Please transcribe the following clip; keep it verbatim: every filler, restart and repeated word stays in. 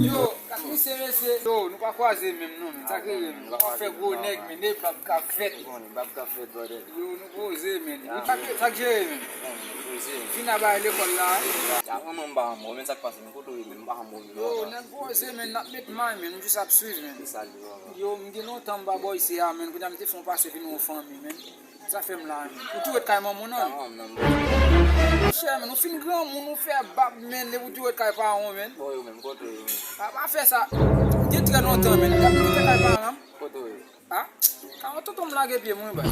Yo, ak misye, mesye. Yo, nou pa kwaze menm non, men sa k rive menm. Nou pa fè gwo nèg, men de bab k ap fèt. Bab k ap fèt, brother. Yo, nou poze, men. Sa k jere, men. Fin a bay lekòl la. Ya, mwen, mwen, m pa anmò, men sa k pase, men kote w ye, men m pa anmò, men. Yo, nèg poze, men, n ap met may, men, nou jis ap swiv, men. Yo, m gen lontan m pa bò isi a, men, kounye a m te fè yon pase vin yon fanmi, men. Sa fè m la, men. Ou tou ret kay manman w non? Kay manman m nan, m. Monchè, men, ou fin granmoun, ou fè bab, men, depi ou tou ret kay paran w, men. Bon, yo menm, kote yo menm? A, pa fè sa. Gen trè lontan, men. Ou te kay paran m? Kote yo? A? Kay tonton m lage pye m, wi, bay.